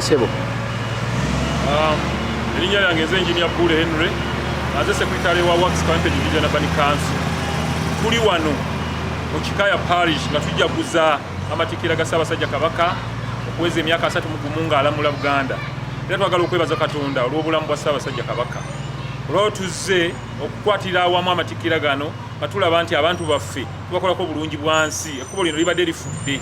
Ssebo. Erinnya lyange nze Engineer Bule Henry, nze secretary wa Works Kawempe Division Urban Council. Tuli wano mu Kikaya Parish nga tujaguza amatikkira ga Ssaabasajja Kabaka okuweza emyaka 31 ng'alamula Buganda. Era twagala okwebaza Katonda olw'obulamu bwa Ssaabasajja Kabaka. Olwaleero tuzze okukwatira awamu amatikkira gano nga tulaba nti abantu baffe tubakolako bulungi bwansi. Ekkubo lino libadde lifudde,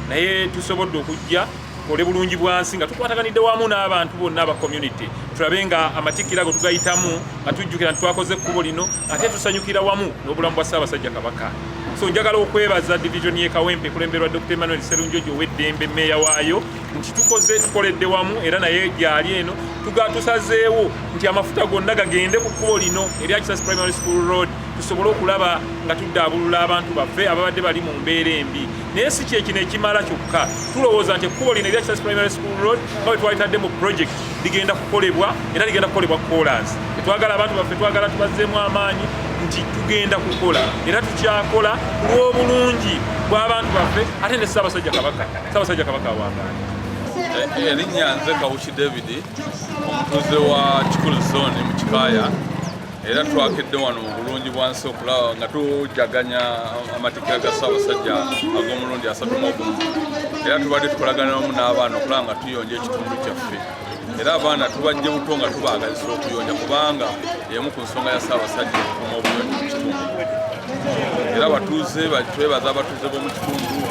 naye tusobodde okujja tukole bulungi bwansi nga tukwataganidde wamu n'abantu bonna aba community, tulabe nga amatikkira ago tugayitamu nga tujjukira nti twakoze ekkubo lino, ate tusanyukira wamu n'obulamu bwa Ssaabasajja Kabaka. So njagala okwebaza division y'e Kawempe ekulemberwa Dr. Emmanuel Sserunjogi ow'eddembe, mmeeya waayo, nti tukoze, tukoledde wamu era naye gyali eno. Tusazeewo nti amafuta gonna gagende ku kkubo lino erya Kisasi Primary School Road, tusobole okulaba nga tuddaabulula abantu baffe ababadde bali mu mbeera embi. Naye si kyekino ekimala kyokka, tulowooza nti ekkubo lino erya Kisasi Primary School Road nga bwe twalitadde mu project ligenda kukolebwa, era ligenda kukolebwa koolaasi. Tetwagala abantu baffe, twagala tubazzeemu amaanyi nti tugenda kukola era tukyakola ku lw'obulungi bw'abantu baffe ate ne Ssaabasajja Kabaka. Ssaabasajja Kabaka awangaale. Erinnya nze Kawuki David, omutuuze wa Kikulu Zone mu Kikaaya, era twakedde wano mu bulungi bwansi okulaba nga tujaganya amatikkira ga Ssaabasajja ag'omulundi 31. Era tubadde tukolagana wamu n'abaana okulaba nga tuyonja ekitundu kyaffe, era abaana tubajje buto nga tubaagazisa okuyonja, kubanga emu ku nsonga ya Ssaabasajja okukuuma obuyonjo mu kitundu. Era abatuuze, twebaza abatuuze b'omu kitundu,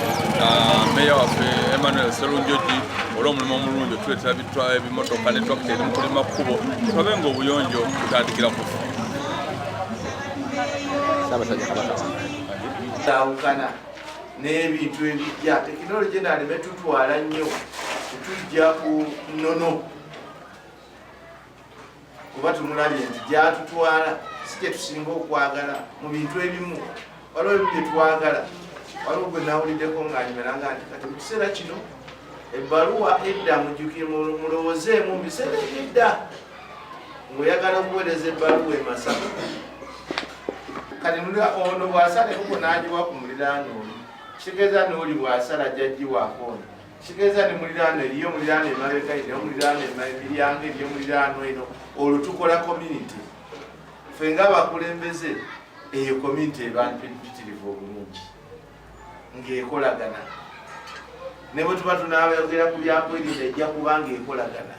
meeya waffe Emmanuel Sserunjogi olw'omulimu omulungi otuleetera ebimotoka ne twakita eri mu kulima kkubo, tulabe nga obuyonjo butandikira ku ffe. Ssaabasajja Kabaka. Kyawukana n'ebintu ebijja, tekinologi naleme tutwala nnyo tetujja ku nnono, kuba tumulabye nti gyatutwala si kyetusinga okwagala mu bintu ebimu. Waliwo ebimu byetwagala. Waliwo gwe nawuliddeko ng'anyumiranga nti kati mu kiseera kino ebbaluwa edda, mujjukire, mulowoozeemu mu biseera ebyedda ng'oyagala okuweereza ebbaluwa e Masaka, kati ono bw'asala enkoko n'agiwa ku muliraano oli, kitegeeza n'oli bw'asala ajja giwaako ono, kitegeeza ne muliraano eriyo, muliraano emabega eriyo, muliraano emiryango eriyo, muliraano eno. Olwo tukola community. Ffe ng'abakulembeze, eyo community eba mpitirivu obulungi ng'ekolagana. Ne bwe tuba tunaabayogera ku byakwerinda, ejja kuba ng'ekolagana.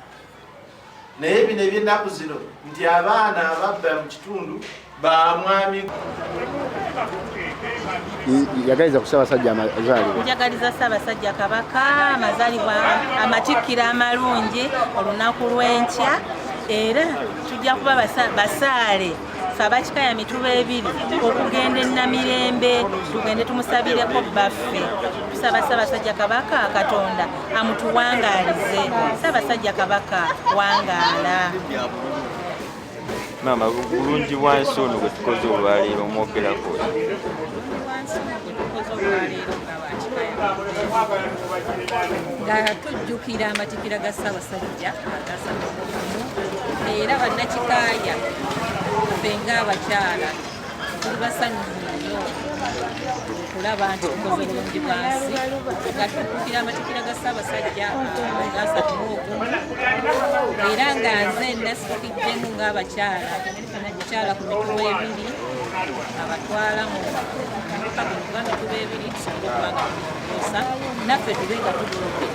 Naye bino ebyennaku zino nti abaana ababba mu kitundu bamwami. Yagaliza ku Ssaabasajja amazaalibwa. Njagaliza Ssaabasajja Kabaka amazaalibwa, amatikkira amalungi olunaku lw'enkya, era tujja kuba basaale fe abakikaya mituba ebiri okugenda enamirembe, tugende tumusabireko baffe. Tusaba Ssaabasajja Kabaka Katonda amutuwangaalize. Ssaabasajja Kabaka, wangaala. Maama, bulungi bwansi ono gwe tukoze olwaleero omwogerako? Wansi gwe tukoze olwaleero nga bakikaya nga tujjukira amatikkira ga Ssaabasajja aga 31, era bannakikaaya ffe ng'abakyala tuli basanyufu nnyo okulaba nti tukoze bulungi bwansi nga tujjukira amatikkira ga Ssaabasajja aga 31. Era nga nze nasitukiddemu ng'abakyala, omukyala ku mituba ebiri abatwala mu muka guno gwa mituba ebiri, tusobole okuba nga tulongoosa naffe tube nga tutuuke.